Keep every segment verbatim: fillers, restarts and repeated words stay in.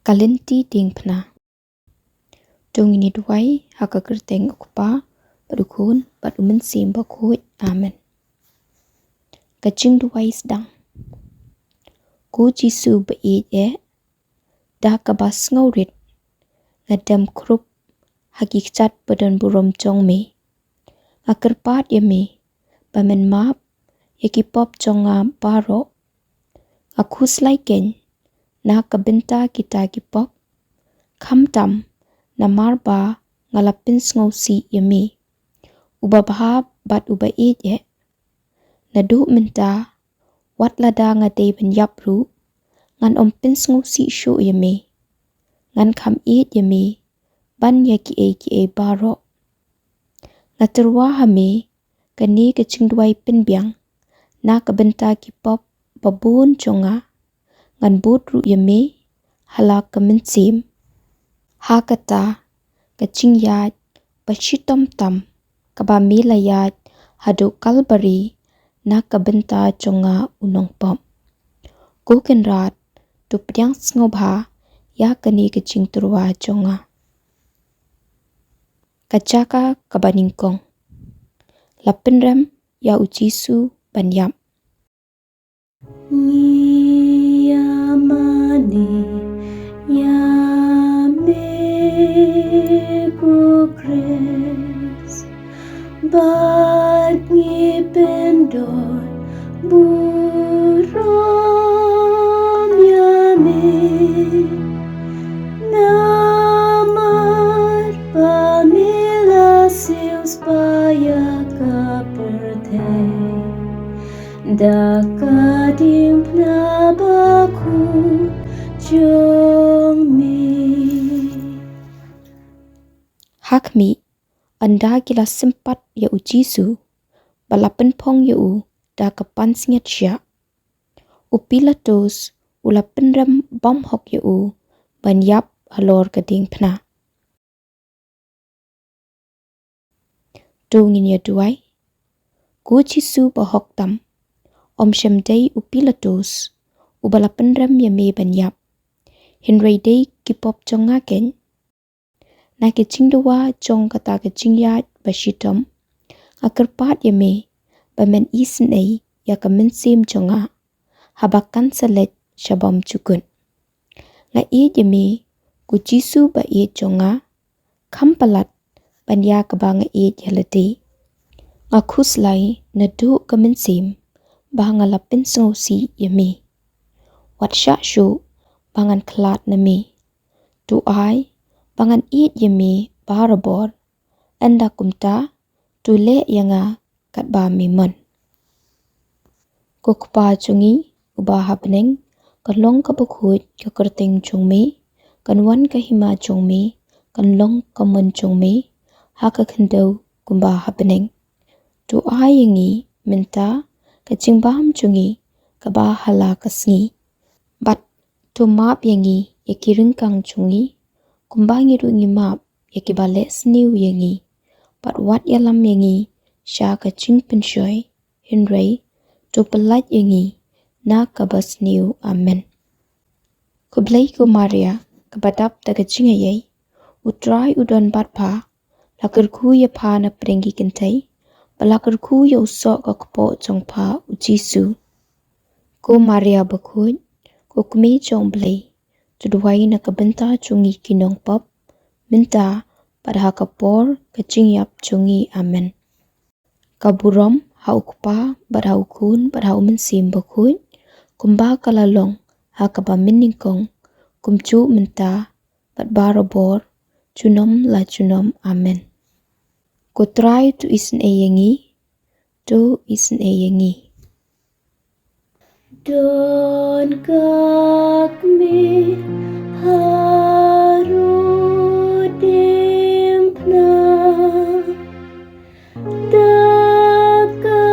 Ka lynti diengphna. To ngin ïa duwai ha ka kyrteng U Kpa, bad U Khun, bad U Mynsiem Bakhuid. Amen. Ka jingduwai sdang. Ko Jisu ba ïeit eh, da kaba sngewrit nga dem khrup ha ki kjat ba don burom jong me. Nga kyrpad ïa me ba men map ïa ki pop jong nga baroh. Nga khuslai keiñ na ka bynta kita ki pop, khamtam namar ba nga la pynsngewsih ïa me, uba bha bad uba ïeit eh. Naduh mynta, wat lada nga dei ban ïap ruh, ngan ym pynsngewsih shuh ïa me. Ngan kham ïeit ïa me ban ïa kiei kiei baroh. Nga tyrwa ha me kane ka jingduwai pynbiang na ka bynta ki pop ba bun jong nga. Ngan bud ruh ïa me ha la ka mynsiem ha kata ka jingïaid ba shitom tam kaba me la ïaid haduh Kalbari na ka bynta jong nga u nongpop. Ko Kynrad, to pdiang sngewbha ïa kane ka jingtyrwa jong nga. Ka jaka kaba nyngkong. La pynrem ïa u Jisu ban ïap. Ngi ïa mane ïa me ko Khrist, bad ngi pyndon burom ïa me. Namar ba me la siewspah ïa ka pyrthei da ka diengphna bakhuid jong me. Ha khmih, ynda ki la sympat ïa u Jisu ba la pynphong ïa u da ka pansngiat shiah, u Pilatus u la pynrem bymhok ïa u ban ïap halor ka diengphna. To ngin ïa duwai. Ko Jisu ba hok tam, ym shym dei u Pilatus uba la pynrem ïa me ban ïap, hynrei dei ki pop jong nga keiñ. Na ka jingdawa jong kata ka jingïaid ba shitom, nga kyrpad ïa me ba men isynei ïa ka mynsiem jong nga haba kan sa leit sha bymjukut. Nga ïeit ïa me, ko Jisu ba ïeit jong nga, kham palat ban ïa kaba nga ïeit ïa lade. Nga khuslai naduh ka mynsiem ba nga la pynsngewsih ïa me. Wat shah shuh ba ngan khlad na me. To ai ba ngan ïeit ïa me barabor. Ynda kumta, to leh ïa nga katba me mon. Ko Kpa jong ngi uba ha bneng, kan long kaba khuid ka kyrteng jong me, kan wan ka hima jong me, kan long ka mon jong me ha ka khyndew kumba ha bneng. To ai ïa ngi mynta ka jingbam jong ngi kaba ha la ka sngi. Bad to map ïa ngi ïa ki ryngkang jong ngi, kumba ngi ruh ngi map ïa kiba leh sniew ïa ngi. Bad wat ïalam ïa ngi sha ka jingpynshoi, hynrei to pyllait ïa ngi na kaba sniew. Amen. Khublei ko Maria, kaba dap da ka jingaiei, U Trai u don bad pha. La kyrkhu ïa pha na pdeng ki kynthei, bad la kyrkhu ïa u soh ka kpoh jong pha u Jisu. Ko Maria bakhuid, ko Kmie jong Blei, to duwai na ka bynta jong ngi ki nongpop, mynta bad ha ka por ka jingïap jong ngi. Amen. Ka burom ha U Kpa, bad ha U Khun, bad ha U Mynsiem Bakhuid, kumba ka la long ha kaba mynnyngkong, kumjuh mynta bad barabor, junom la junom. Amen. Ko Trai to isynei ïa ngi, to isynei ïa ngi. Don ka Kmie haduh diengphna, da ka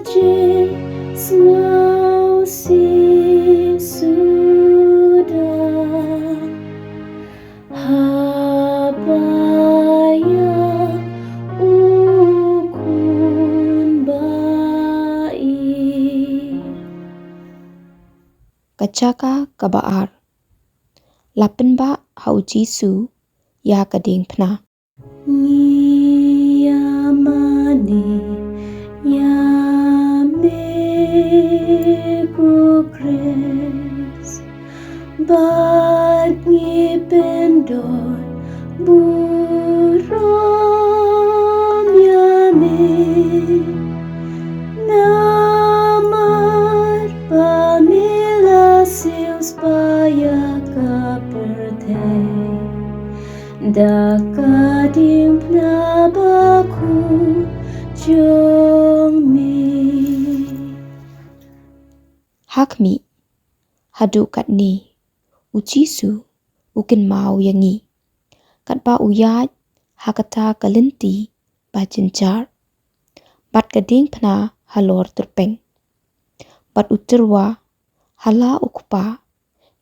jingsngewsih suda, haba ïa U Khun ba ïeit. Ka jaka kaba ar. La pynbah ha u Jisu ïa ka diengphna. Ngi ïa mane ïa me ko Khrist, bad ngi pyndon burom ïa me. Namar ba me la siew spah ïa ka pyrthei da ka diengphna bakhuid jong me. Ha khmih, haduh katne u Jisu u kynmaw ïa ngi, katba u ïaid ha kata ka lynti ba jynjar, bad ka diengphna halor tyrpeng, bad u tyrwa ha la u Kpa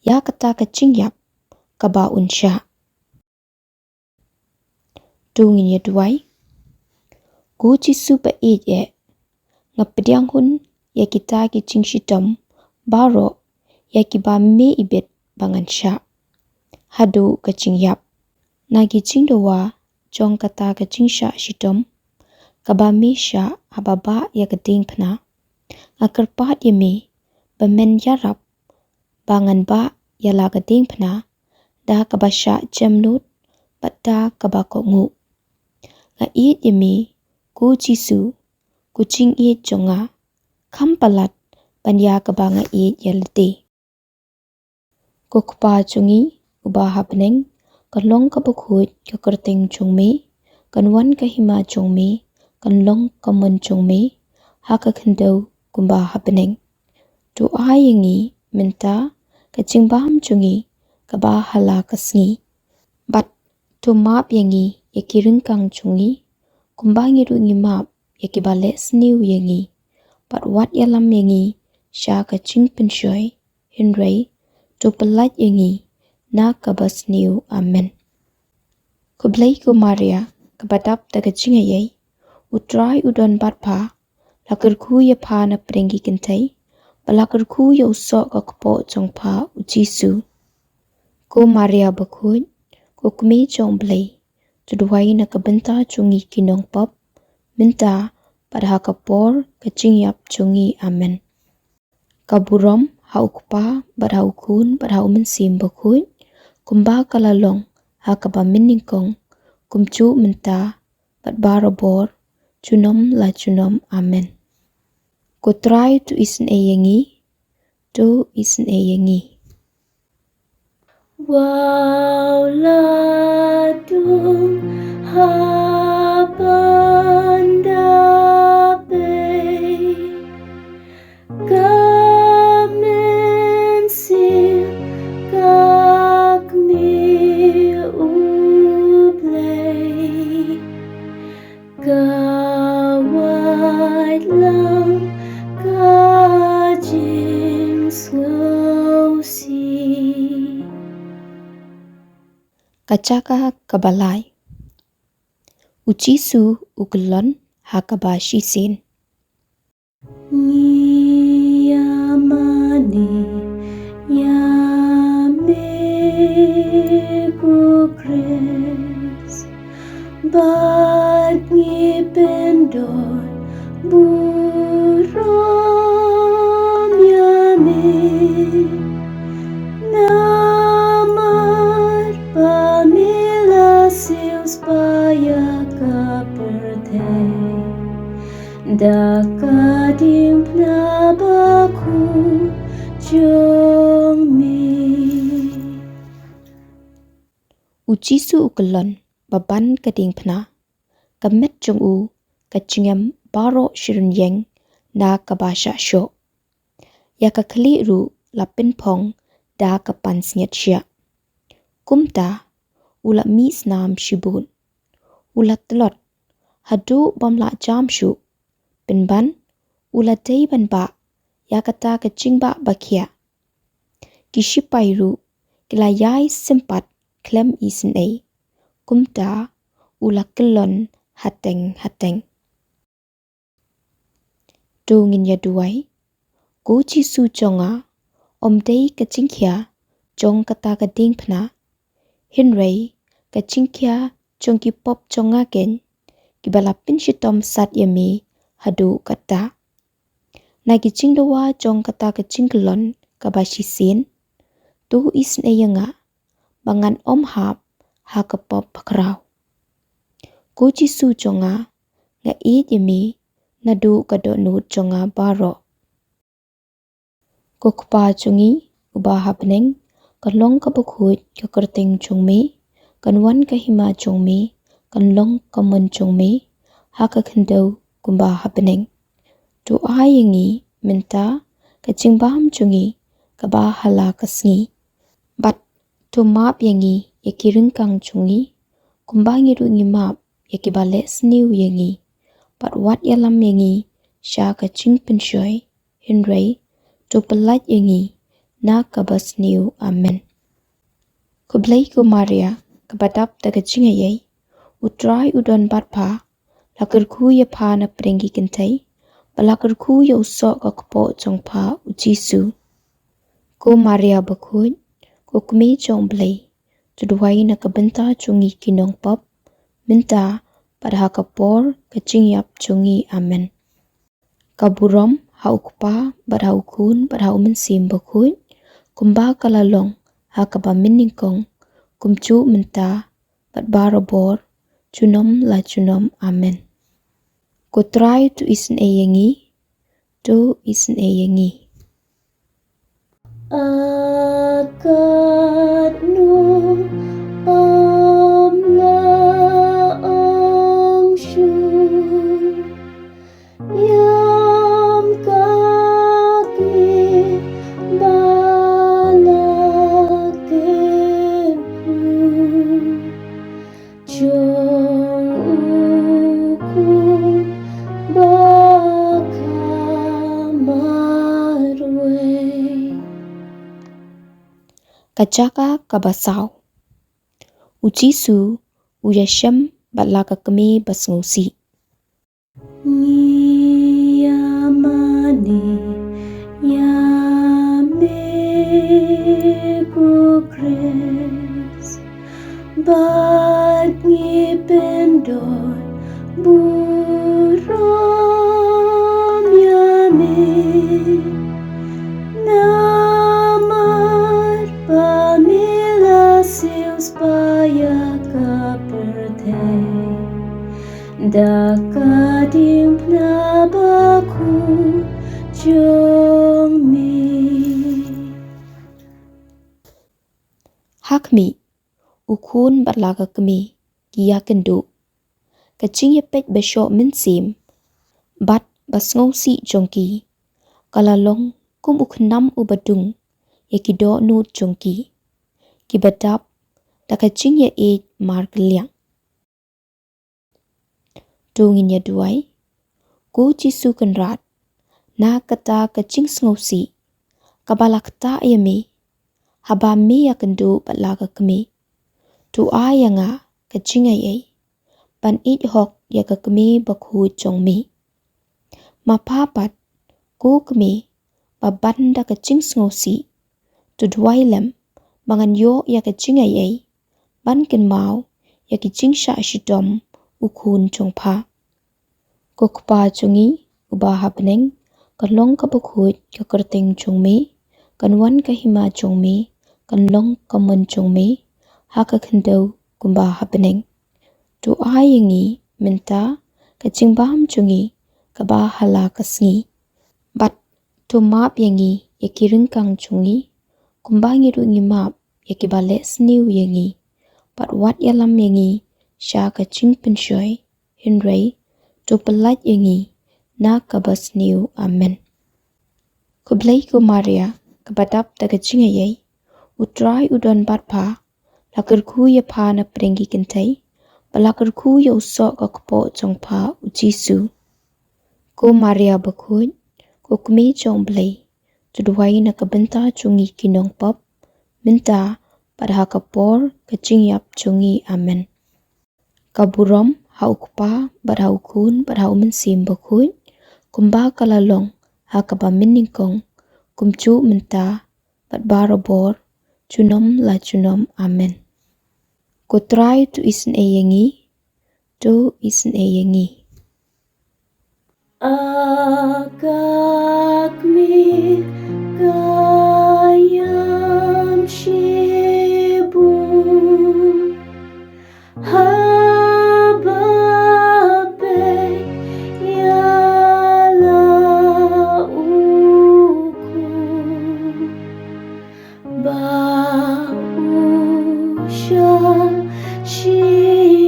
ïa kata ka jingïap kaba un shah. To ngin ïa duwai. Ko Jisu ba ïeit eh, nga pdiang hun ïa kita ki jingshitom baroh ïa kiba me ibit ba ngan shah haduh ka jingïap, na ki jingdawa jong kata ka jingshah shitom kaba me shah haba bah ïa ka diengphna. Nga kyrpad ïa me ba men ïarap ba ngan bah ïa la ka diengphna da kaba shah jemnud bad da kaba kohnguh. Nga ïeit ïa me ko Jisu, ko jingïeit jong nga, kham palat ban ïa kaba nga ïeit ïa lade. Ko Kpa jong ngi uba ha bneng, kan long ka bakhuid ka kyrteng jong me, kan wan ka hima jong me, kan long ka mon jong me ha ka khyndew kumba ha bneng. To ai ïa ngi mynta ka jingbam jong ngi kaba ha la ka sngi, bad to map ïa ngi ïa ki ryngkang jong ngi, kumba ngi ruh ngi map ïa kiba leh sniew ïa ngi, bad wat ïalam ïa ngi sha ka jingpynshoi, hynrei to pyllait ïa ngi na kaba sniew. Amen. Khublei ko Maria, kaba dap da ka jingaiei, u Trai u don bad pha. La kyrkhu ïa pha na pdeng ki kynthei, bad la kyrkhu ïa u soh ka kpoh jong pha u Jisu. Ko Maria bakhuid, ko Kmie jong u Blei, to duwai na ka bynta jong ngi ki nongpop, mynta bad ha ka por ka jingïap jong ngi. Amen. Ka burom ha u Kpa bad ha u Khun bad ha u Mynsiem Bakhuid, kumba ka la long ha kaba mynnyngkong, kumjuh mynta bad barabor, junom la junom. Amen. Ko Trai to isynei ïa ngi, to isynei ïa ngi. Wow, la dung ha ban da bei ka Mynsiem ka Kmie u Blei. Ka wait lang ka jingsngewsih. Ka jaka kaba lai. U Jisu u kyllon ha kaba shisien. Ngi ïa mane ïa me ko Khrist, bad ngi pyndon burom ïa me. Namar ba me la siew spah ïa ka pyrthei da ka diengphna bakhuid jong me. U Jisu u kyllon ba ban ka diengphna, ka met jong u ka jngem baroh shi rynïeng na kaba shah shoh. Ïa ka khlieh ruh la pynphong da ka pansngiat shiah. Kumta u la mih snam shibun. U la tlot haduh bym lah jam shuh. Pynban u la dei ban bah ïa kata ka jingbah ba khiah. Ki shipai ruh ki la ïai sympat khlem isynei. Kumta u la kyllon hateng hateng. To ngin ïa duwai. Ko Jisu jong nga, ym dei ka jingkhia jong kata ka diengphna. Hynrei ka jingkhia jong ki pop jong nga keiñ, kiba la pynshitom sat ïa me haduh katta. Na ki jingdawa jong kata ka jingkyllon kaba shisien, to isynei ïa nga ba ngan ym hap ha ka pop bakhraw. Ko Jisu jong nga, nga ïeit ïa me naduh ka dohnud jong nga baroh. Ko Kpa jong ngi uba ha bneng, kan long kaba khuid ka kyrteng jong me, kan wan ka hima jong me, kan long ka mon jong me ha ka khyndew kumba ha bneng. To ai ïa ngi mynta ka jingbam jong ngi kaba ha la ka sngi. Bad to map ïa ngi ïa ki ryngkang jong ngi, kumba ngi ruh ngi map ïa kiba leh sniew ïa ngi. Bad wat ïalam ïa ngi sha ka jingpynshoi, hynrei to pyllait ïa ngi na kaba sniew. Amen. Khublei ko Maria, kaba dap da ka jingaiei, U Trai u don bad pha. La kyrkhu ïa pha na pdeng ki kynthei, bad la kyrkhu ïa u soh ka kpoh jong pha u Jisu. Ko Maria bakhuid, ko Kmie jong u Blei, to duwai na ka bynta jong ngi ki nongpop, mynta bad ha ka por ka jingïap jong ngi. Amen. Ka burom ha U Kpa bad ha U Khun bad ha U Mynsiem Bakhuid, kumba ka la long ha kaba mynnyngkong, kumjuh mynta bad barabor, junom la junom. Amen. Ko Trai to isynei ïa ngi, to isynei ïa ngi. Kat nu ym la ong shuh, ïam ka kmie ba la kyrkhu jong U Khun ba ka marwei. Ka jaka kaba saw. U Jisu u ïashem bad la ka kmie ba sngewsih. Ngi ïa mane ïa me ko Khrist, bad ngi pyndon burom ïa me. Namar ba me la siew spah ïa ka pyrthei da ka diengphna bakhuid jong me. Ha khmih, U Khun bad la ka kmie ki ïakynduh. Ka jingïapeit ba shoh mynsiem bad ba sngewsih jong ki ka la long kum u khnam uba dung ïa ki dohnud jong ki, kiba dap da ka jingïaieit markylliang. To ngin ïa duwai. Ko Jisu Kynrad, na kata ka jingsngewsih kaba la ktah ïa me haba me ïakynduh bad la ka kmie, to ai ïa nga ka jingaiei ban ïeit hok ïa ka kmie bakhuid jong me. Ma pha pat, ko kmie ba ban da ka jingsngewsih, to duwai lem ba ngan ïoh ïa ka jingaiei ban kynmaw ïa ki jingshah shitom U Khun jong pha. Ko Kpa jong ngi uba ha bneng, kan long kaba khuid ka kyrteng jong me, kan wan ka hima jong me, kan long ka mon jong me ha ka khyndew kumba ha bneng. To ai ïa ngi mynta ka jingbam jong ngi kaba ha la ka sngi. Bad to map ïa ngi ïa ki ryngkang jong ngi, kumba ngi ruh ngi map ïa kiba leh sniew ïa ngi. Bad wat ïalam ïa ngi sha ka jingpynshoi, hynrei to pyllait ïa ngi na kaba sniew. Amen. Khublei ko Maria, kaba dap da ka jingaiei, U Trai u don bad pha. La kyrkhu ïa pha na pdeng ki kynthei, bad la kyrkhu ïa u soh ka kpoh jong pha u Jisu. Ko Maria bakhuid, ko Kmie jong u Blei, to duwai na ka bynta jong ngi ki nongpop, mynta bad ha ka por ka jingïap jong ngi. Amen. Ka burom ha U Kpa bad ha U Khun bad ha U Mynsiem Bakhuid, kumba ka la long ha kaba mynnyngkong, kumjuh mynta bad barabor, junom la junom. Amen. Ko Trai, to isynei ïa ngi, to isynei ïa ngi. Aka kmie ka ïam shibun, haba peit ïa la u khun, ba u shah shitom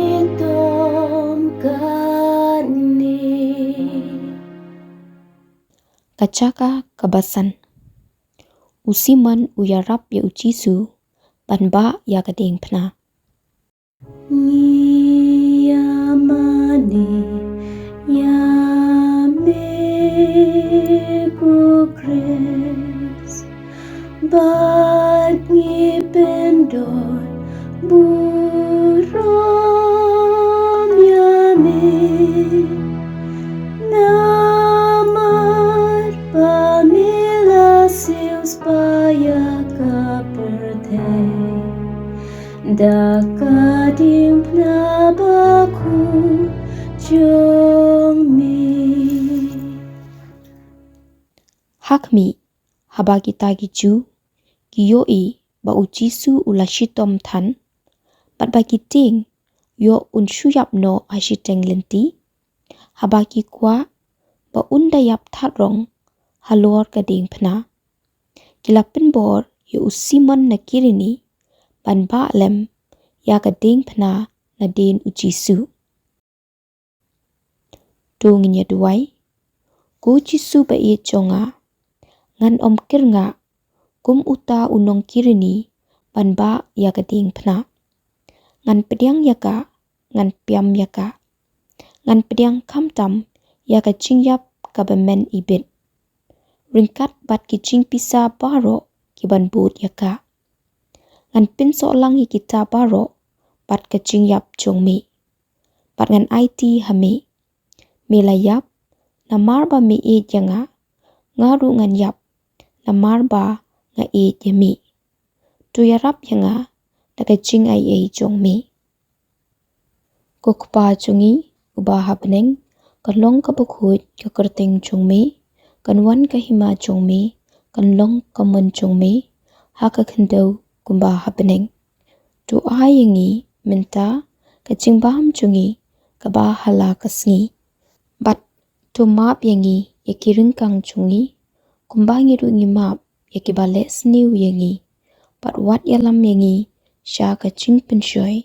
katne. Ka jaka kaba san. U Simon u ïarap ïa u Jisu ban bah ïa ka diengphna. Ngi ïa mane ïa me ko Khrist, bad ngi pyndon burom ïa me. Namar ba me la siew spah ïa ka pyrthei da ka diengphna bakhuid jong me. Ha khmih, haba kita ki Jiw ki ïohi ba u Jisu u la shitom than, bad ba ki tieng ïoh un shu ïap noh ha shiteng lynti, haba ki kwah ba un da ïap thad rong halor ka diengphna, ki la pynbor ïa u Simon na Kirini ban bah lem ïa ka diengphna nadien u Jisu. To ngin ïa duwai. Ko Jisu ba ïeit jong nga, ngan ym kyrngah kum uta u nong Kirini ban bah ïa ka diengphna. Ngan pdiang ïa ka, ngan piam ïa ka. Ngan pdiang khamtam ïa ka jingïap kaba men ibit, ryngkat bad ki jingpisa baroh kiban bud ïa ka. Ngan pynsoh lang ïa kita baroh bad ka jingïap jong me. Bad ngan aiti ha me. Me la ïap namar ba me ïeit ïa nga, nga ruh ngan ïap namar ba nga ïeit ïa me. To ïarap ïa nga da ka jingaiei jong me. Ko Kpa jong ngi uba ha bneng, kan long kaba khuid ka kyrteng jong me, kan wan ka hima jong me, kan long ka mon jong me ha ka khyndew kumba ha bneng. To ai ïa ngi mynta ka jingbam jong ngi kaba ha la ka sngi. Bad to map ïa ngi ïa ki ryngkang jong ngi, kumba ngi ruh ngi map ïa kiba leh sniew ïa ngi. Bad wat ïalam ïa ngi sha ka jingpynshoi,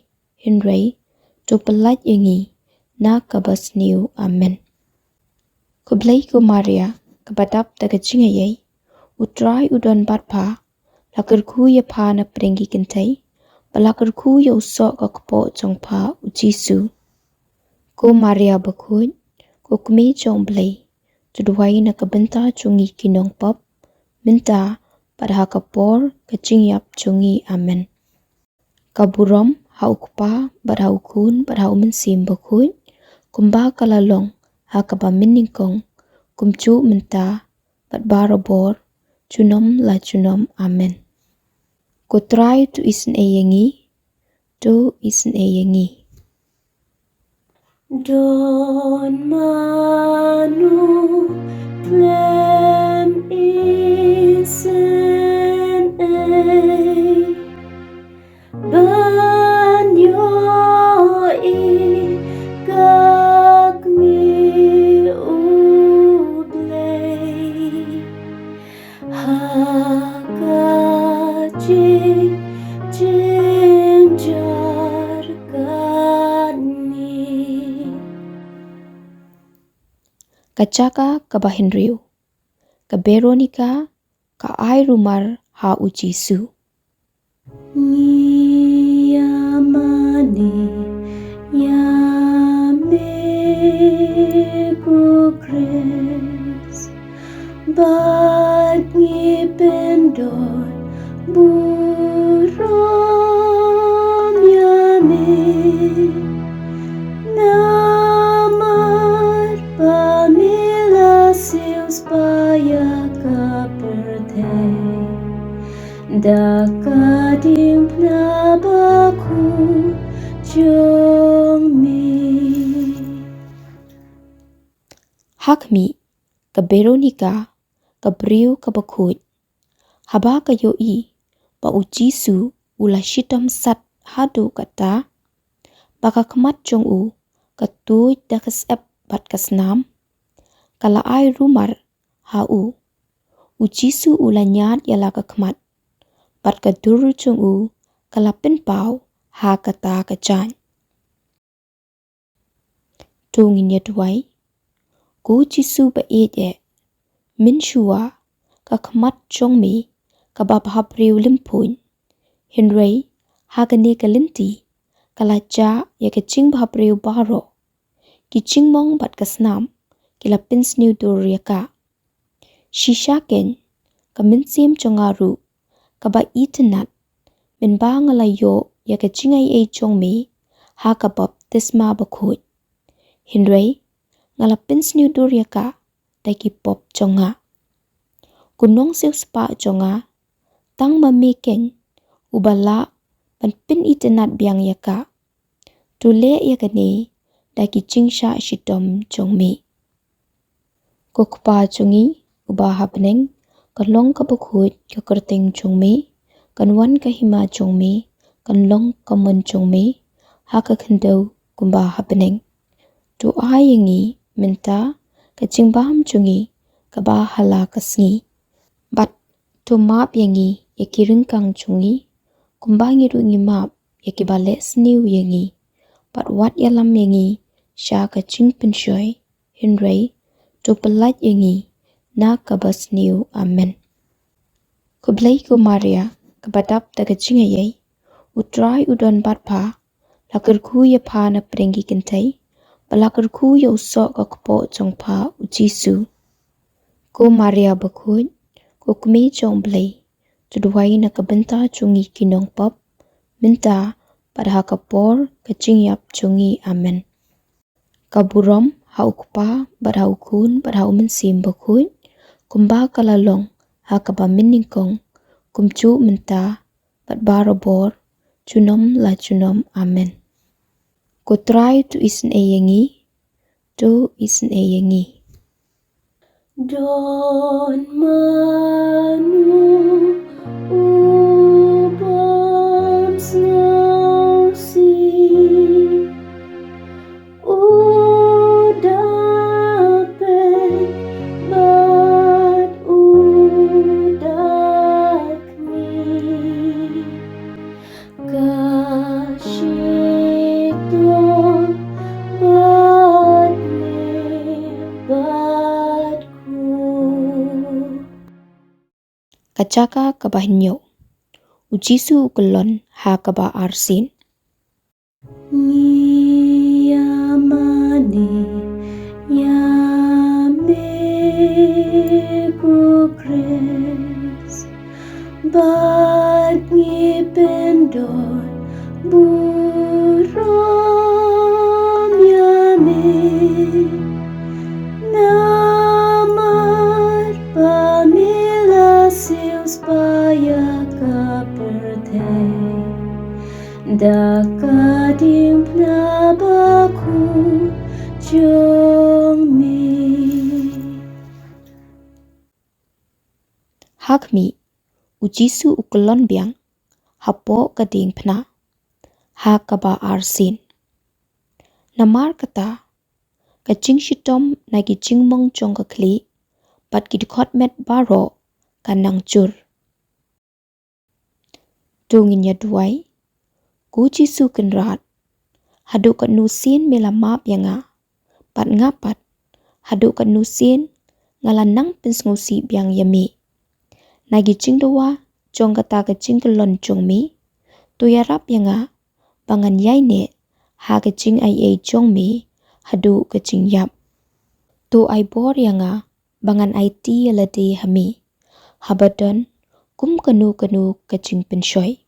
hynrei to pyllait ïa ngi na kaba sniew. Amen. Khublei ko Maria, kaba dap da ka jingaiei, u Trai u don bad pha. La kyrkhu ïa pha na pdeng ki kynthei, bad la kyrkhu ïa u soh ka kpoh jong pha u Jisu. Ko Maria bakhuid, ko Kmie jong u Blei, to duwai na ka bynta jong ngi ki nongpop, mynta bad ha ka por ka jingïap jong ngi. Amen. Ka burom ha u Kpa bad ha u Khun bad ha u Mynsiem Bakhuid, kumba ka la long ha kaba mynnyngkong, kumjuh mynta bad barabor, junom la junom. Amen. Ko Trai, to isynei ïa ngi, to isynei ïa ngi. Don mano khlem isynei ban ïohi ka Kmie u Blei ha ka jingjynjar kane. Ka jaka kaba hynriew. Ka Veronica ka ai rumar ha u Jisu. Ngi ïa mane ïa me ko Khrist, bad ngi pyndon burom ïa me. Namar ba me la siew spah ïa ka pyrthei da ka Diengphna bakhuid jong me. Ha khmih, ka Veronika, ka briew kaba khuid, haba ka ïohi ba u Jisu u la shitom sat haduh katta, ba ka khmat jong u ka tuid da ka syep bad ka snam, ka la ai rumar ha u. U Jisu u la ñiad ïa la ka khmat, bad ka dur jong u ka la pynpaw ha kata ka jaiñ. To ngin ïa duwai. Ko Jisu ba ïeit eh, mynshuwa ka khmat jong me kaba bhabriew lymphuiñ. Hynrei ha kane ka lynti ka la jah ïa ka jingbhabriew baroh. Ki jingmong bad ka snam ki la pynsniew dur ïa ka. Shisha kein, ka mynsiem jong nga ruh kaba itynnad, mynba nga la ïoh ïa ka jingaiei jong me ha ka baptisma bakhuid. Hynrei nga la pynsniew dur ïa ka da ki pop jong nga. Ko nongsiewspah jong nga, tang ma me kein uba lah ban pynitynnad biang ïa ka. To leh ïa kane da ki jingshah shitom jong me. Ko Kpa jong ngi uba ha bneng, kan long kaba khuid ka kyrteng jong me, kan wan ka hima jong me, kan long ka mon jong me ha ka khyndew kumba ha bneng. To ai ïa ngi mynta ka jingbam jong ngi kaba ha la ka sngi. Bad to map ïa ngi ïa ki ryngkang jong ngi, kumba ngi ruh ngi map ïa kiba leh sniew ïa ngi. Bad wat ïalam ïa ngi sha ka jingpynshoi, hynrei to pyllait ïa ngi na kaba sniew. Amen. Khublei ko Maria, kaba dap da ka jingaiei, U Trai u don bad pha, la kyrkhu ïa pha na pdeng ki kynthei, bad la kyrkhu ïa u soh ka kpoh jong pha u Jisu. Ko Maria bakhuid, ko Kmie jong Blei, to duwai na ka bynta jong ngi ki nongpop, mynta bad ha ka por ka jingïap jong ngi. Amen. Ka burom ha U Kpa bad ha U Khun bad ha U Mynsiem Bakhuid, kumba ka la long ha kaba mynnyngkong, kumjuh mynta bad barabor, junom la junom. Amen. Ko Trai to isynei ïa ngi, to isynei ïa ngi. Don mano u bym sngewsih, u da peit bad u da kmie. Ka shitom bad me bad ko. Ka jaka kaba hynñiew. U Jisu u kyllon ha kaba arsien. Ngi ïa mane ïa me ko Khrist, bad ngi pyndon burom ïa me. Namar ba me la siewspah ïa ka pyrthei da ka diengphna bakhuid jong me. Ha khmih, u Jisu u kyllon biang hapoh ka diengphna ha kaba arsien. Namar kata, ka jingshitom na ki jingmong jong ka khlieh bad ki dkhot met baroh ka nang jur. To ngin ïa duwai. Ko Jisu Kynrad, haduh katno sien me la map ïa nga, bad nga pat, haduh katno sien nga la nang pynsngewsih biang ïa me. Na ki jingdawa jong kata ka jingkyllon jong me, to ïarap ïa nga ba ngan ïaineh ha ka jingaiei jong me haduh ka jingïap. To ai bor ïa nga ba ngan aiti ïa lade ha me haba don kum kano kano ka jingpynshoi.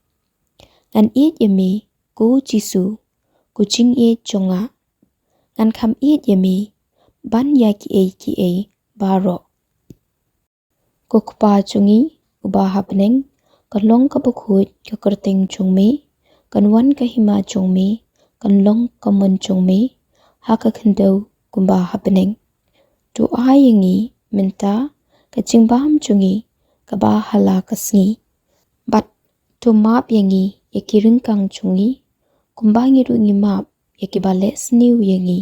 Ngan ïeit ïa me, ko Jisu, ko jingïeit jong nga. Ngan kham ïeit ïa me ban ïa kiei kiei baroh. Ko Kpa jong ngi uba ha bneng, kan long kaba khuid ka kyrteng jong me, kan wan ka hima jong me, kan long ka mon jong me ha ka khyndew kumba ha bneng. To ai ïa ngi mynta ka jingbam jong ngi kaba ha la ka sngi. Bad to map ïa ngi ïa ki ryngkang jong ngi, kumba ngi ruh ngi map ïa kiba leh sniew ïa ngi.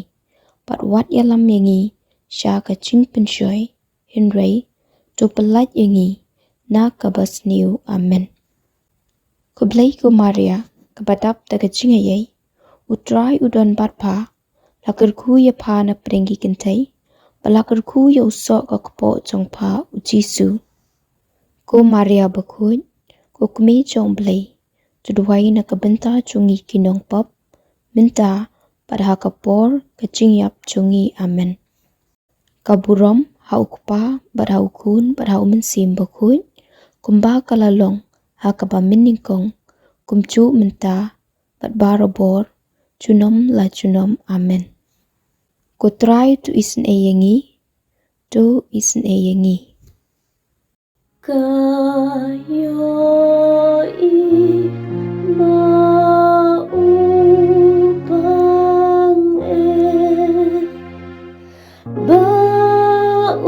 Bad wat ïalam ïa ngi sha ka jingpynshoi, hynrei to pyllait ïa ngi na kaba sniew. Amen. Khublei ko Maria, kaba dap da ka jingaiei, U Trai u don bad pha. La kyrkhu ïa pha na pdeng ki kynthei, bad la kyrkhu ïa u soh ka kpoh jong pha, U Jisu. Ko Maria bakhuid, ko Kmie jong U Blei, to duwai na ka bynta jong ngi ki nongpop, mynta bad ha ka por ka jingïap jong ngi. Amen. Ka burom ha U Kpa, bad ha U Khun, bad ha U Mynsiem Bakhuid, kumba ka la long ha kaba mynnyngkong, kumjuh mynta bad barabor, junom la junom. Amen. Ko Trai to isynei ïa ngi, to isynei ïa ngi. Ka ïohi ba u pang eh, ba u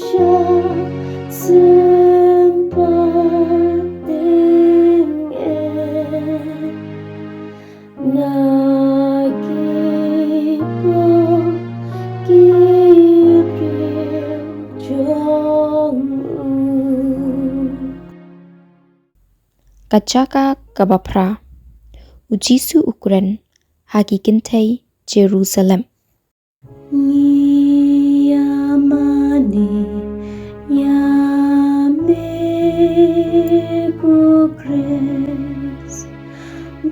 shah sympat teng eh. Na ki pop ki briew jong u. Ka jaka kaba phra. U Jisu u kren ha ki kynthei Jerusalem. Ngi ïa mane ïa me ko Khrist,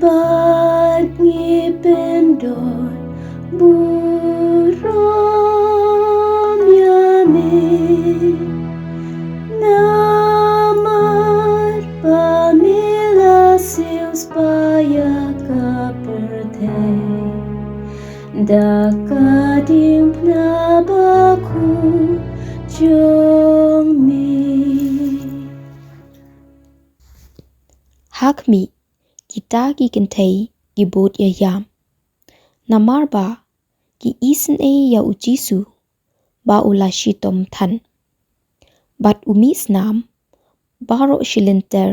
bad ngi pyndon burom ïa me. Namar ba me la siew spah ïa ka pyrthei da ka diengphna bakhuid jong me. Ha khmih, kita ki kynthei ki bud ïa ïam, namar ba ki isynei ïa U Jisu ba u la shitom than, bad u mih snam baroh shi lynter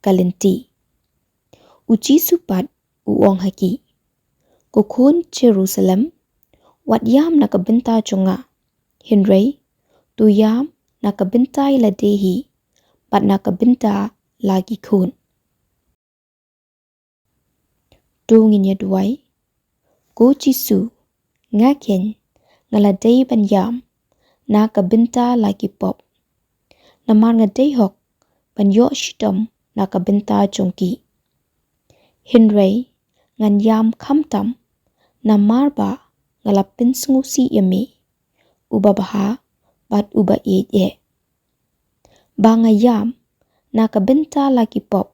ka lynti. U Jisu pat u ong ha ki, Ko khun Jerusalem, wat ïam na ka bynta jong nga, hynrei to ïam na ka bynta ïa lade hi, bad na ka bynta la ki khun. To ngin ïa duwai. Ko Jisu, nga kheiñ nga la dei ban ïam na ka bynta la ki pop, namar nga dei hok ban ïoh shitom na ka bynta jong ki. Hynrei ngan ïam khamtam, namar ba nga la pynsngewsih ïa me, uba bha bad uba ïeit eh. Ba nga ïam na ka bynta la ki pop,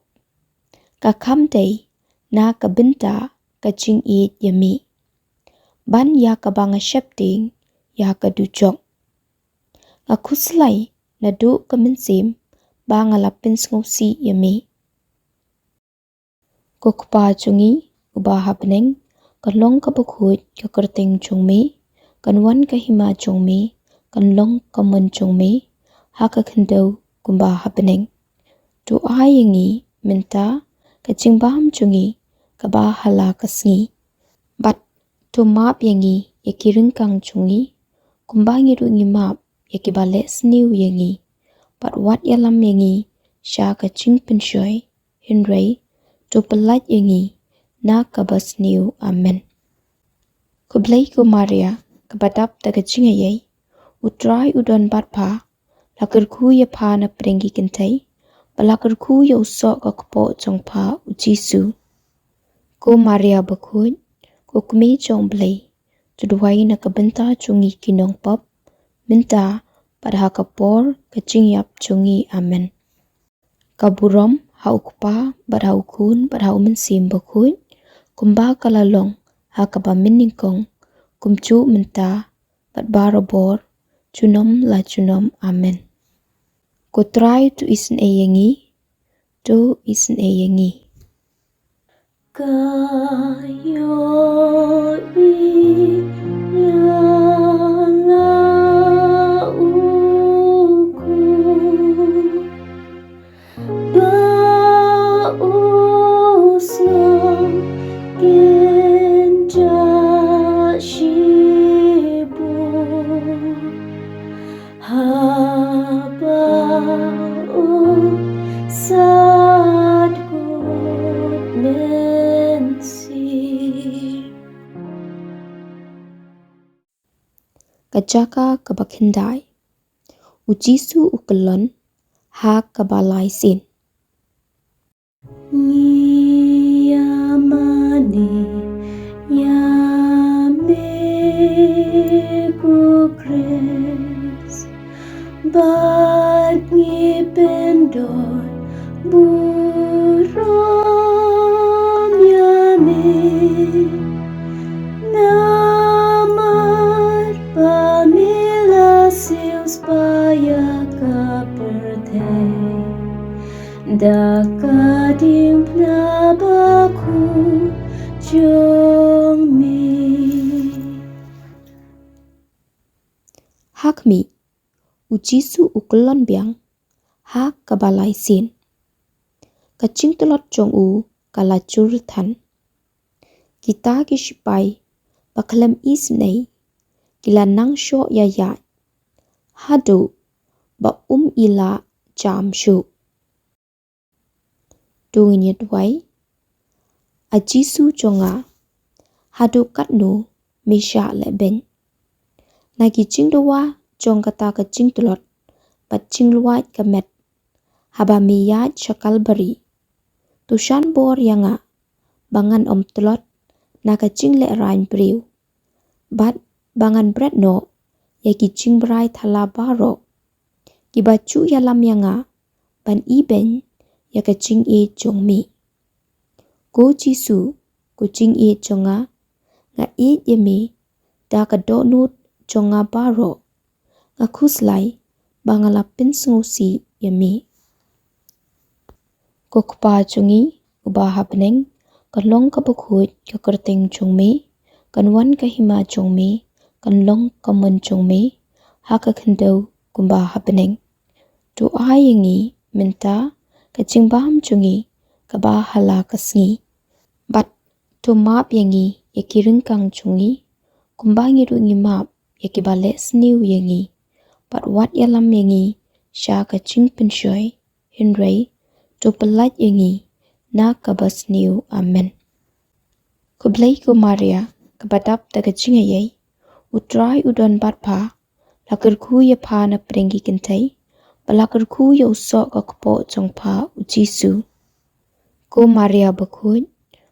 ka kham dei na ka bynta ka jingïeit ïa me, ban ïa kaba nga sheptieng ïa ka dujok. Nga khuslai naduh ka mynsiem ba nga la pynsngewsih ïa me. Ko Kpa jong ngi uba ha bneng, kan long kaba khuid ka kyrteng jong me, kan wan ka hima jong me, kan long ka mon jong me ha ka khyndew kumba ha bneng. To ai ïa ngi mynta ka jingbam jong ngi kaba ha la ka sngi, bad to map ïa ngi ïa ki ryngkang jong ngi, kumba ngi ruh ngi map ïa kiba leh sniew ïa ngi, bad wat ïalam ïa ngi sha ka jingpynshoi, hynrei to pyllait ïa ngi na kaba sniew. Amen. Khublei ko Maria, kaba dap da ka jingaiei, U Trai u don bad pha. La kyrkhu ïa pha na pdeng ki kynthei, bad la kyrkhu ïa u soh ka kpoh jong pha, U Jisu. Ko Maria bakhuid, ko Kmie jong U Blei, to duwai na ka bynta jong ngi ki nongpop, mynta bad ha ka por ka jingïap jong ngi. Amen. Ka burom ha U Kpa, bad ha U Khun, bad ha U Mynsiem Bakhuid, kumba ka la long ha kaba mynnyngkong, kumjuh mynta bad barabor, junom la junom. Amen. Ko Trai to isynei ïa ngi, to isynei ïa ngi. Ka ïohi ïa la u khun ba u sngew kynjah shibun. Haba u sat kut mynsiem. Ka jaka kaba khyndai. U Jisu u kyllon ha kaba lai sien. Ngi ïa mane ïa me ko Khrist, bad ngi pyndon burom ïa me. Namar ba me la siew spah ïa ka pyrthei da ka diengphna bakhuid jong me. Ha khmih, u Jisu u kyllon biang ha kaba lai sien. Ka jingtlot jong u ka la jur than. Kita ki shipai ba khlem isynei ki la nang shoh ïaid haduh ba um i lah jam shuh. To ngin ïa duwai. A Jisu jong nga, haduh katno me shah lehbeiñ? Na ki jingdawa jong kata ka jingtlot bad jinglwait ka met, haba me ïaid sha Kalbari, to shan bor ïa nga ba ngan ym tlot na ka jinglehrain briew, bad ba ngan bret noh ïa ki jingbrai thala baroh kiba ju ïalam ïa nga ban ibeiñ ïa ka jingïeit jong me. Ko Jisu, ko jingïeit jong nga, nga ïeit ïa me da ka dohnud jong nga baroh. Nga khuslai ba nga la pynsngewsih ïa me. Ko Kpa jong ngi uba ha bneng, kan long kaba khuid ka kyrteng jong me, kan wan ka hima jong me, kan long ka mon jong me ha ka khyndew kumba ha bneng. To ai ïa ngi mynta ka jingbam jong ngi kaba ha la ka sngi. Bad to map ïa ngi ïa ki ryngkang jong ngi, kumba ngi ruh ngi map ïa kiba leh sniew ïa ngi. Bad wat ïalam ïa ngi sha ka jingpynshoi, hynrei to pyllait ïa ngi na kaba sniew. Amen. Khublei ko Maria, kaba dap da ka jingaiei, U Trai u don bad pha. La kyrkhu ïa pha na pdeng ki kynthei, bad la kyrkhu ïa u soh ka kpoh jong pha u Jisu. Ko Maria bakhuid,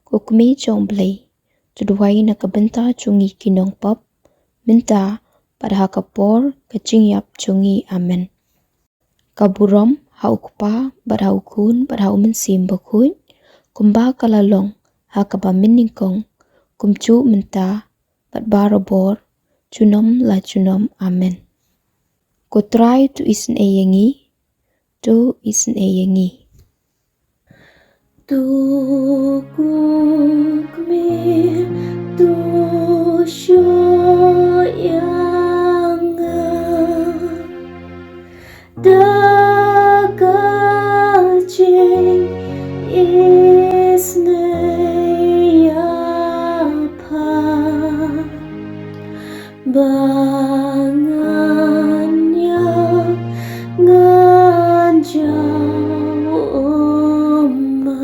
ko Kmie jong U Blei, to duwai na ka bynta jong ngi ki nongpop, mynta bad ha ka por ka jingïap jong ngi. Amen. Ka burom ha U Kpa bad ha U Khun bad ha U Mynsiem Bakhuid, kumba ka la long ha kaba mynnyngkong, kumjuh mynta bad barabor, junom la junom. Amen. Ko Trai to isynei ïa ngi, to isynei ïa ngi. To ko Kmie to shoh ïa nga da ka jingisynei ïa pha. Ba ngan ïa ngan jaw ma.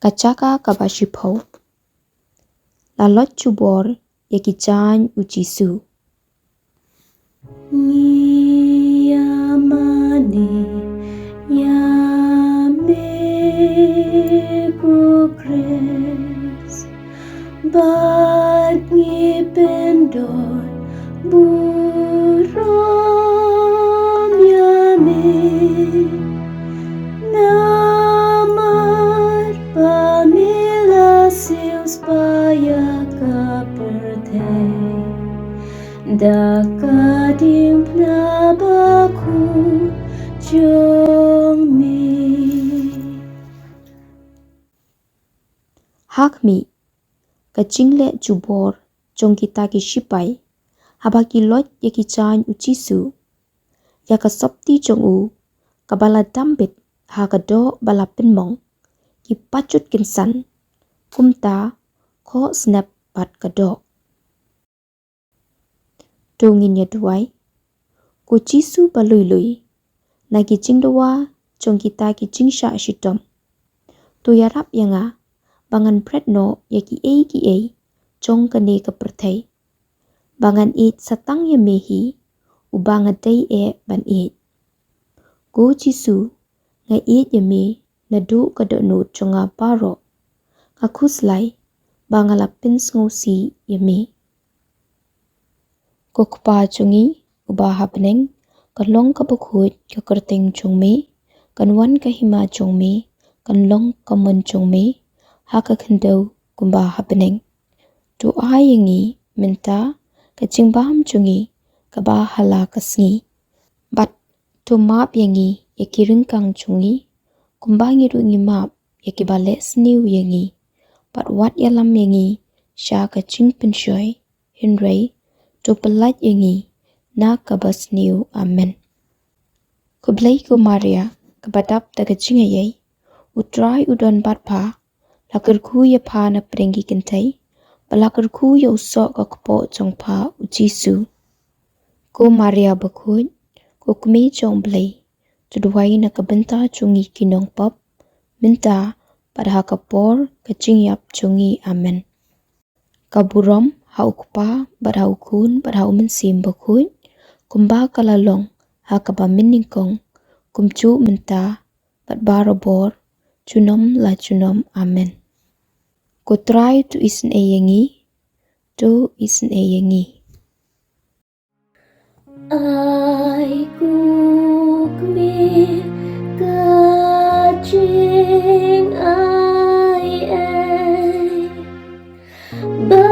Ka jaka kaba shiphew. La lot jubor ïa ki jaiñ u Jisu. Ngi ïa mane ïa me ko Khrist, bad ngi pyndon burom ïa me. Namar ba me la siew spah ïa ka pyrthei da ka diengphna bakhuid Ha khmih, ka jingleh jubor jong kita ki shipai, haba ki loit ïa ki jaiñ u Jisu, ïa ka sopti jong u, kaba la dam bit ha ka doh ba la pynmong, ki pajut kynsan, kumta khohsnep pat ka doh. To ngin ïa duwai. Ko Jisu ba lui lui, na ki jingdawa jong kita ki jingshah shitom, to ïarap ïa nga ba ngan bret noh ïa kiei kiei jong kane ka pyrthei, ba ngan ïeit satang ïa me hi, uba nga dei eh ban ïeit. Ko Jisu, nga ïeit ïa me naduh ka dohnud jong nga baroh. Nga khuslai ba nga la pynsngewsih ïa me. Ko Kpa jong ngi uba ha bneng, kan long kaba khuid ka kyrteng jong me, kan wan ka hima jong me, kan long ka mon jong me ha ka khyndew kumba ha bneng. To ai ïa ngi mynta ka jingbam jong ngi kaba ha la ka sngi. Bad to map ïa ngi ïa ki ryngkang jong ngi, kumba ngi ruh ngi map ïa kiba leh sniew ïa ngi. Bad wat ïalam ïa ngi sha ka jingpynshoi, hynrei to pyllait ïa ngi na kaba sniew. Amen. Khublei ko Maria, kaba dap da ka jingaiei, U Trai u don bad pha, la kyrkhu ïa pha na pdeng ki kynthei, bad la kyrkhu ïa u soh ka kpoh jong pha u Jisu. Ko Maria bakhuid, ko Kmie jong Blei, to duwai na ka bynta jong ngi ki nongpop, mynta bad ha ka por ka jingïap jong ngi. Amen. Ka burom ha U Kpa bad ha U Khun bad ha U Mynsiem Bakhuid, kumba ka la long ha kaba mynnyngkong, kumjuh mynta bad barabor, junom la junom. Amen. Ko Trai to isynei ïa ngi, to isynei ïa ngi. Ai ko Kmie ka jingai ei, ba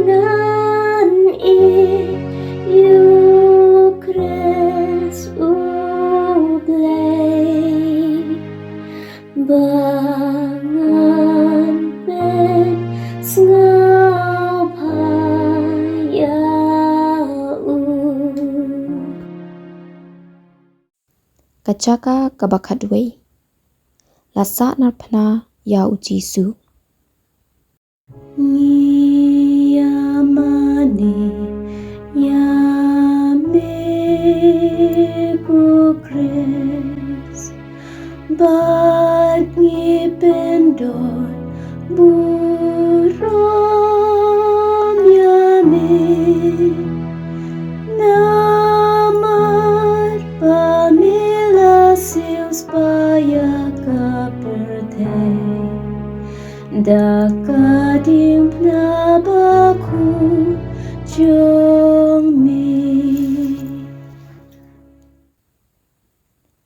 ngan ïeit ïa u Khrist U Blei, ba ngan pynsngewbha ïa u. Ka jaka kaba khatwei. La sahnarphna ïa u Jisu. Ngi ïa mane ïa me ko Khrist, bad ngi pyndon burom ïa me. Namar ba me la siewspah ïa ka pyrthei da ka diengphna bakhuid jong me.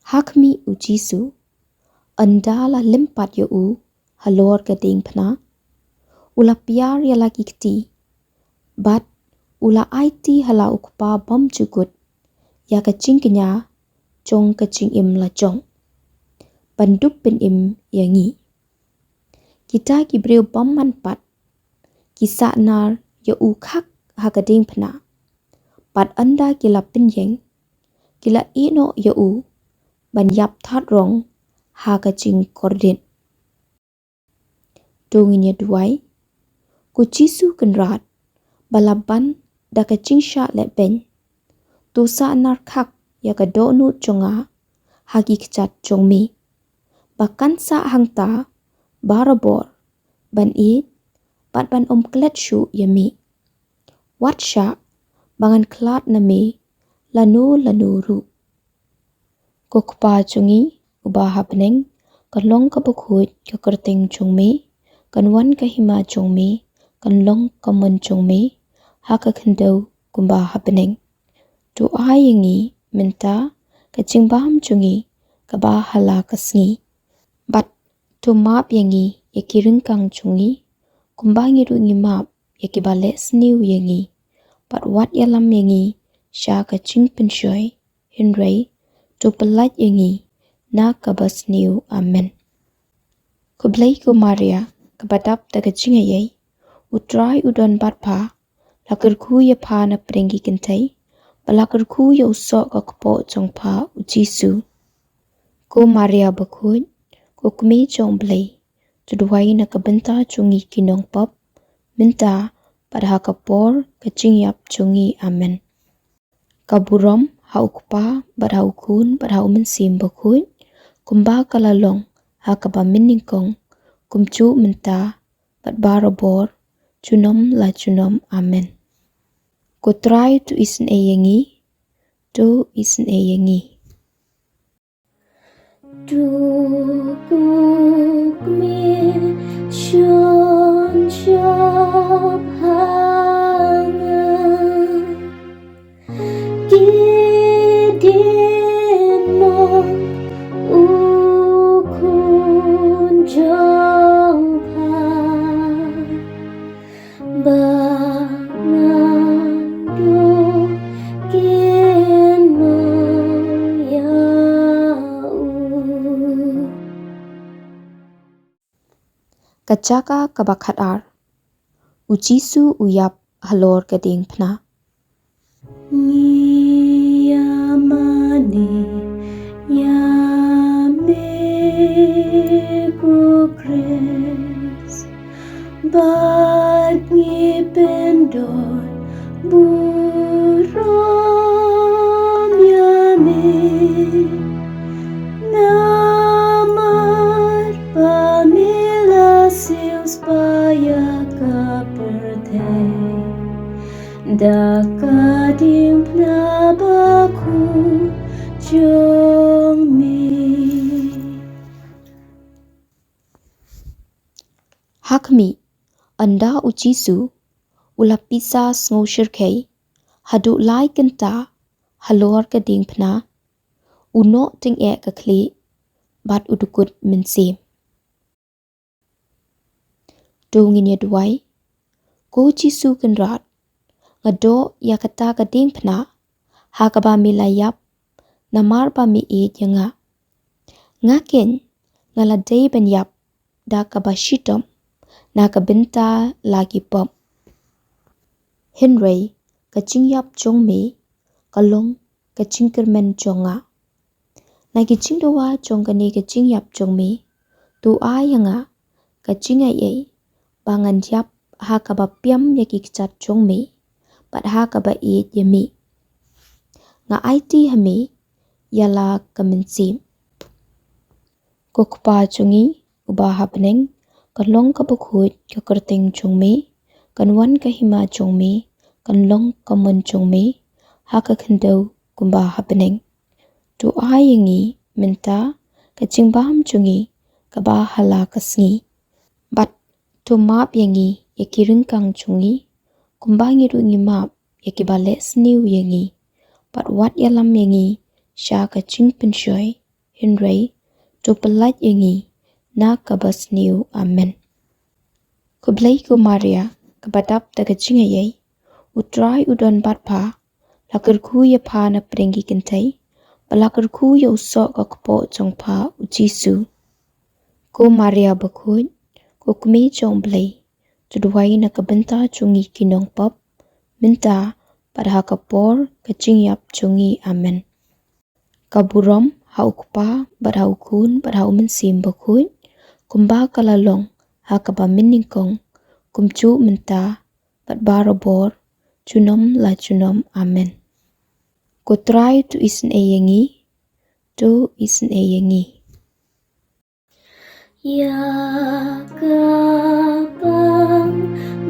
Ha khmih u Jisu, ynda la lympat ïa u halor ka diengphna, u la piar ïa la ki kti, bad u la aiti ha la U Kpa bymjukut ïa ka jingkñia jong ka jingim la jong, ban dup pynim ïa ngi. Kita ki briew bymman pat ki sahnar ïa u khak ha ka diengphna, bad ynda ki la pynïeng, ki la ïehnoh ïa u ban ïap thad rong ha ka jingkordit. To ngin ïa duwai. Ko Jisu Kynrad ba la ban da ka jingshah lehbeiñ, to sahnar khak ïa ka dohnud jong nga ha ki kjat jong me, ba kan sah hangta barabor ban ïeit bad ban ym klet shuh ïa me. Wat shah ba ngan khlad na me lano lano ruh. Ko Kpa jong ngi uba ha bneng, kan long kaba khuid ka kyrteng jong me, kan wan ka hima jong me, kan long ka mon jong me ha ka khyndew kumba ha bneng. To ai ïa ngi mynta ka jingbam jong ngi kaba ha la ka sngi, bad to map ïa ngi ïa ki ryngkang jong ngi, kumba ngi ruh ngi map ïa kiba leh sniew ïa ngi. Bad wat ïalam ïa ngi sha ka jingpynshoi, hynrei to pyllait ïa ngi na kaba sniew. Amen. Khublei ko Maria, kaba dap da ka jingaiei. U Trai u don bad pha, la kyrkhu ïa pha na pdeng ki kynthei, bad la kyrkhu ïa u soh ka kpoh jong pha u Jisu. Ko Maria bakhuid, ko kmie jong Blei, to duwai na ka bynta jong ngi ki nongpop, mynta bad ha ka por ka jingïap jong ngi. Amen. Ka burom ha u Kpa, bad ha u Khun, bad ha u Mynsiem Bakhuid, kumba ka la long ha kaba mynnyngkong, kumjuh mynta, bad barabor, junom la junom. Amen. Ko Trai to isynei ïa ngi, to isynei ïa ngi. To kmie shon shop ha nga, ki dien mon u Khun jong pha, ba ngan duh kynmaw ïa u. Ka jaka kaba khatar. U Jisu u ïap halor ka diengphna. Ngi ïa mane ïa me ko Khrist, bad ngi pyndon burom ïa me. Namar ba me la siew spah ïa ka pyrthei da ka diengphna bakhuid jong me. Ha khmih, ynda u Jisu u la pisa sngewshyrkhei haduh lai kynta halor ka diengphna, u noh tyngeh ka khlieh bad u dkut mynsiem. To ngin ïa duwai. Ko Jisu Kynrad, nga doh ïa kata ka diengphna ha kaba me la ïap, namar ba me ïeit ïa nga. Nga keiñ nga la dei ban ïap da kaba shitom na ka bynta la ki pop. Hynrei ka jingïap jong me ka long ka jingkyrmen jong nga. Na ki jingdawa jong kane ka jingïap jong me, to ai ïa nga ka jingaiei ba ngan ïap ha kaba piam ïa ki kjat jong me bad ha kaba ïeit ïa me. Nga aiti ha me ïa la ka mynsiem. Ko Kpa jong ngi uba ha bneng, kan long kaba khuid ka kyrteng jong me, kan wan ka hima jong me, kan long ka mon jong me ha ka khyndew kumba ha bneng. To ai ïa ngi mynta ka jingbam jong ngi kaba ha la ka sngi. Bad to map ïa ngi ïa ki ryngkang jong ngi, kumba ngi ruh ngi map ïa kiba leh sniew ïa ngi. Bad wat ïalam ïa ngi sha ka jingpynshoi, hynrei to pyllait ïa ngi na kaba sniew. Amen. Khublei ko Maria, kaba dap da ka jingaiei, U Trai u don bad pha, la kyrkhu ïa pha na pdeng ki kynthei, bad la kyrkhu ïa u soh ka kpoh jong pha u Jisu. Ko Maria bakhuid, ko kmie jong Blei, to duwai na ka bynta jong ngi ki nongpop, mynta bad ha ka por ka jingïap jong ngi. Amen. Ka burom ha u Kpa, bad ha u Khun, bad ha u Mynsiem Bakhuid, kumba ka la long ha kaba mynnyngkong, kumjuh mynta bad barabor, junom la junom. Amen. Ko Trai to isynei ïa ngi, to isynei ïa ngi. Ïa ka bang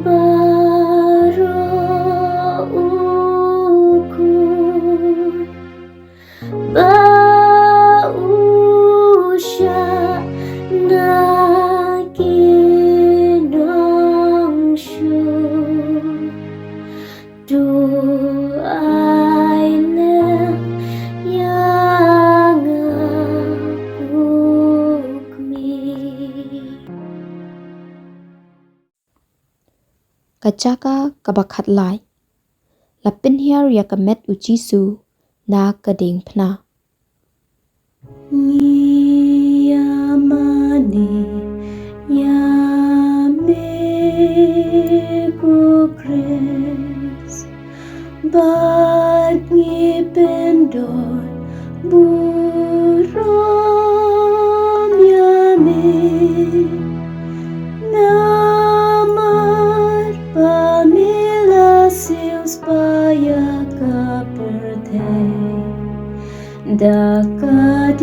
baroh u khun ba u shah na ki nongshun. To ai lem ïa nga u kmie. Ka jaka kaba khatlai. La pynhiar ïa ka met u Jisu na ka diengphna. Ngi ïa mane ïa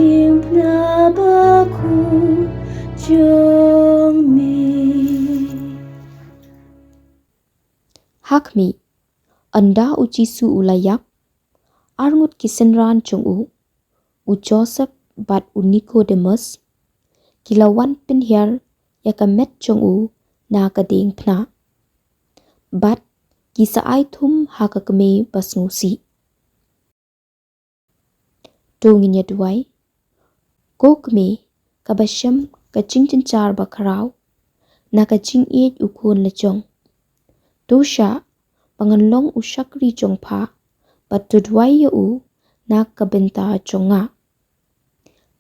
Diengphna bakhuid jong me. Ha khmih, ynda u Jisu u la ïap, arngut ki synran jong u, u Joseph bad u Nicodemus, ki la wan pynhiar ïa ka met jong u na ka diengphna. Bad ki sa ai thum ha ka kmie ba sngewsih. To ngin ïa duwai. Ko kmie, kaba shem ka jingjynjar bakhraw na ka jingïeit u khun la jong, to shah ba ngan long u shakri jong pha, bad to duwai ïa u na ka bynta jong nga.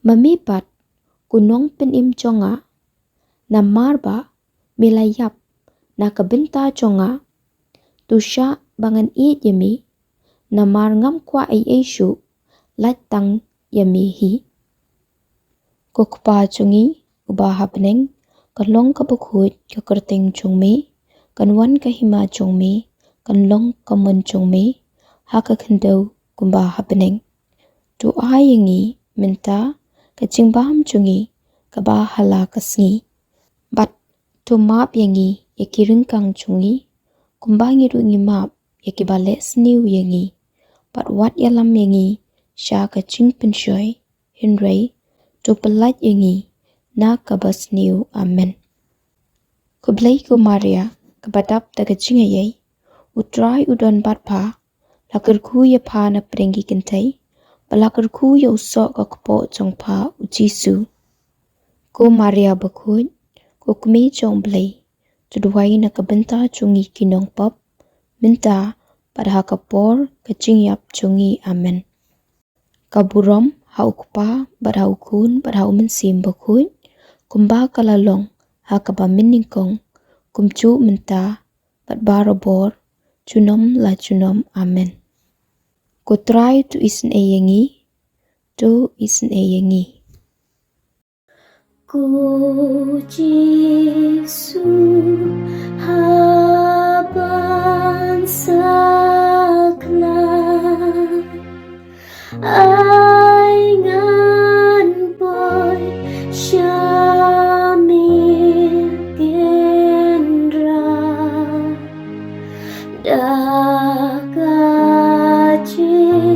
Ma me pat, ko nongpynim jong nga, namar ba me la ïap na ka bynta jong nga, to shah ba ngan ïeit ïa me, namar ngam kwah ei ei shuh, lait tang ïa me hi. Ko Kpa jong ngi uba ha bneng, kan long kaba khuid ka kyrteng jong me, kan wan ka hima jong me, kan long ka mon jong me, ha ka khyndew kumba ha bneng. To ai ïa ngi mynta ka jingbam jong ngi kaba ha la ka sngi. Bad to map ïa ngi ïa ki ryngkang jong ngi, kumba ngi ruh ngi map ïa kiba leh sniew ïa ngi. Bad wat ïalam ïa ngi sha ka jingpynshoi, hynrei to pyllait ïa ngi na kaba sniew. Amen. Khublei ko Maria, kaba dap da ka jingaiei, u Trai u don bad pha, la kyrkhu ïa pha na pdeng ki kynthei, bad la kyrkhu ïa u soh ka kpoh jong pha u Jisu. Ko Maria bakhuid, ko kmie jong u Blei, to duwai na ka bynta jong ngi ki nongpop, mynta bad ha ka por ka jingïap jong ngi. Amen. Ka burom ha u Kpa, bad ha u Khun, bad ha u Mynsiem Bakhuid, kumba ka la long ha kaba mynnyngkong, kumjuh mynta, bad barabor, junom la junom. Amen. Ko Trai to isynei ïa ngi, to isynei ïa ngi. Ko Jisu, hap ban sakhlaiñ, ai ngan poi sha miet kynrad. Da ka jingïarap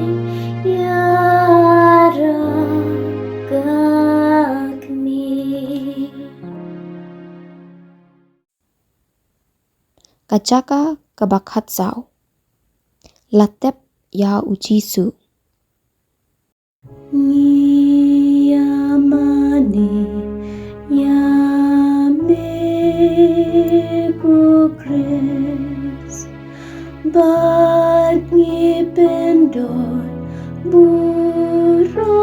ka kmie. Ka jaka kaba khatsaw. La tep ïa u Jisu. Ngi ïa mane ïa me ko Khrist, bad ngi pyndon burom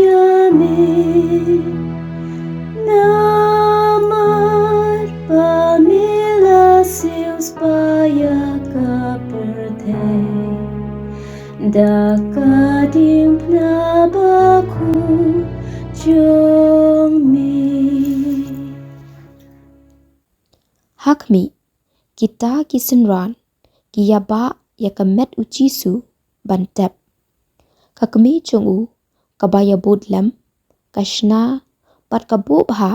ïa me. Namar ba me la siew spah ïa ka pyrthei da ka diengphna bakhuid jong me. Ha khmih, kita ki synran ki ïabah ïa ka met u Jisu ban tep. Ka kmie jong u, kaba ïabud lem, ka shna bad ka buh bha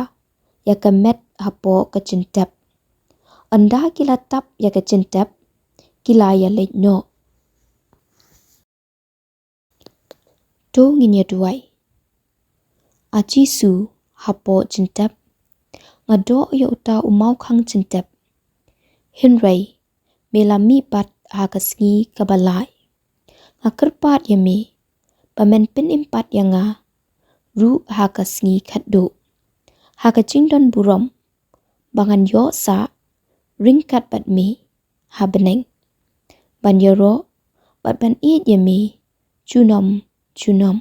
ïa ka met hapoh ka jingtep. Ynda ki la tap ïa ka jingtep, ki la ïaleit noh. To ngin ïa duwai. A Jisu, hapoh jingtep, nga doh ïa uta u mawkhang jingtep. Hynrei me la mih pat ha ka sngi kaba lai. Nga kyrpad ïa me ba men pynim pat ïa nga ruh ha ka sngi khatduh, ha ka jingdon burom ba ngan ïoh sah ryngkat bad me ha bneng, ban ïaroh bad ban ïeit ïa me junom junom.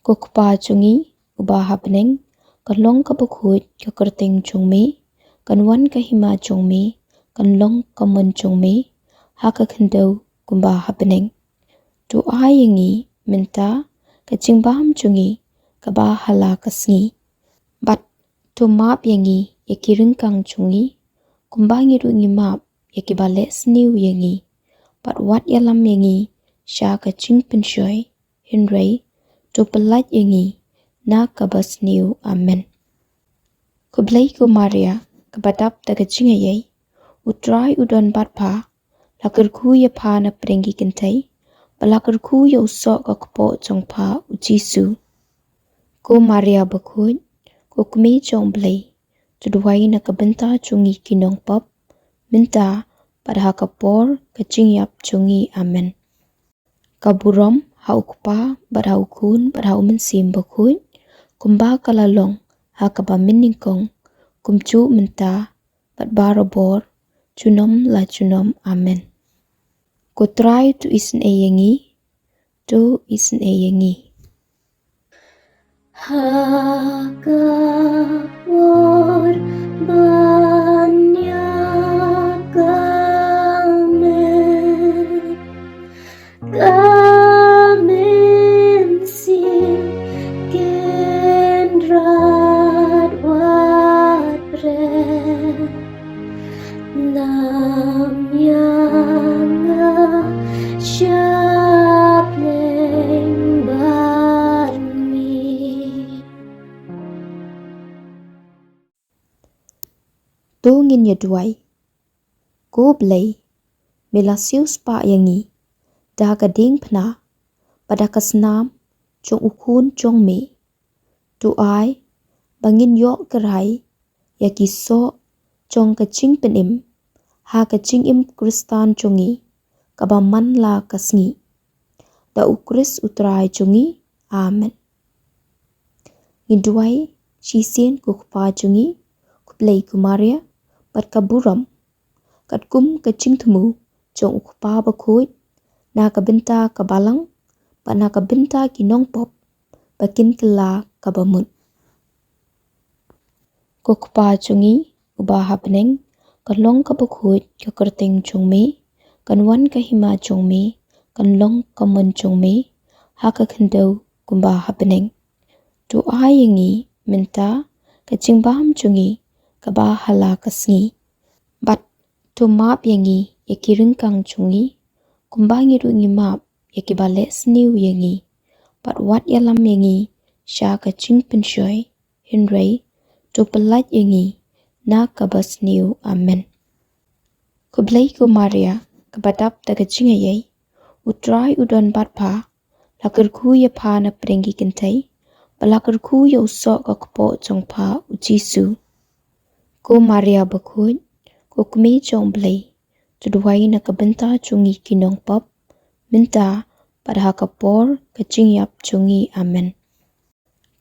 Ko Kpa jong ngi uba ha bneng, kan long kaba khuid ka kyrteng jong me, kan wan ka hima jong me, kan long ka mon jong me ha ka khyndew kumba ha bneng. To ai ïa ngi mynta ka jingbam jong ngi kaba ha la ka sngi. Bad to map ïa ngi ïa ki ryngkang jong ngi, kumba ngi ruh ngi map ïa kiba leh sniew ïa ngi. Bad wat ïalam ïa ngi sha ka jingpynshoi, hynrei to pyllait ïa ngi na kaba sniew. Amen. Khublei ko Maria, kaba dap da ka jingaiei, U Trai u don bad pha, la kyrkhu ïa pha na pdeng ki kynthei, bad la kyrkhu ïa u soh ka kpoh jong pha u Jisu. Ko Maria bakhuid, ko kmie jong Blei, to duwai na ka bynta jong ngi ki nongpop, mynta bad ha ka por ka jingïap jong ngi. Amen. Ka burom ha u Kpa, bad ha u Khun, bad ha u Mynsiem Bakhuid, kumba ka la long ha kaba mynnyngkong, kumjuh mynta, bad barabor, junom la junom. Amen. Ko Trai to isynei ïa ngi, to isynei ïa ngi. Ha ka por ban ïa ka met, ka mynsiem Kynrad wat bret. Lam ïa nga sha pdeng bad miet. To ngin ïa duwai. Ko Blei, me la siewspah ïa ngi da ka diengphna bad da ka snam jong u Khun jong me. To ai ba ngin ïoh kyrhai ïa ki soh jong ka jingpynim ha ka jingim Khristan jong ngi kaba man la ka sngi. Da u Khrist u Trai jong ngi. Amen. Ngin duwai shisien ko Kpa jong ngi, khublei ko Maria, bad ka burom, katkum ka jingthmu jong u Kpa bakhuid, na ka bynta ka balang, bad na ka bynta ki nongpop ba kin kylla kaba mut. Ko Kpa jong ngi uba ha bneng, kan long kaba khuid ka kyrteng jong me, kan wan ka hima jong me, kan long ka mon jong me ha ka khyndew kumba ha bneng. To ai ïa ngi mynta ka jingbam jong ngi kaba ha la ka sngi. Bad to map ïa ngi ïa ki ryngkang jong ngi, kumba ngi ruh ngi map ïa kiba leh sniew ïa ngi. Bad wat ïalam ïa ngi sha ka jingpynshoi, hynrei to pyllait ïa ngi na kaba sniew. Amen. Khublei ko Maria, kaba dap da ka jingaiei, U Trai u don bad pha, la kyrkhu ïa pha na pdeng ki kynthei, bad la kyrkhu ïa u soh ka kpoh jong pha u Jisu. Ko Maria bakhuid, ko kmie jong Blei, to duwai na ka bynta jong ngi ki nongpop, mynta bad ha ka por ka jingïap jong ngi. Amen.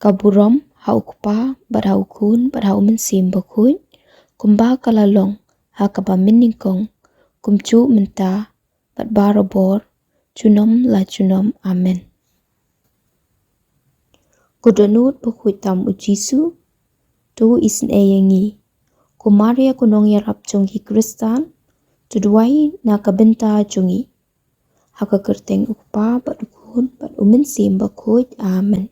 Ka burom ha u Kpa, bad ha u Khun, bad ha u Mynsiem Bakhuid, kumba ka la long ha kaba mynnyngkong, kumjuh mynta, bad barabor, junom la junom. Amen. Ko dohnud bakhuid tam u Jisu, to isynei ïa ngi. Ko Maria ko nongïarap jong ki Khristan, to duwai na ka bynta jong ngi. Ha ka kyrteng u Kpa, bad u Khun, bad u Mynsiem Bakhuid. Amen.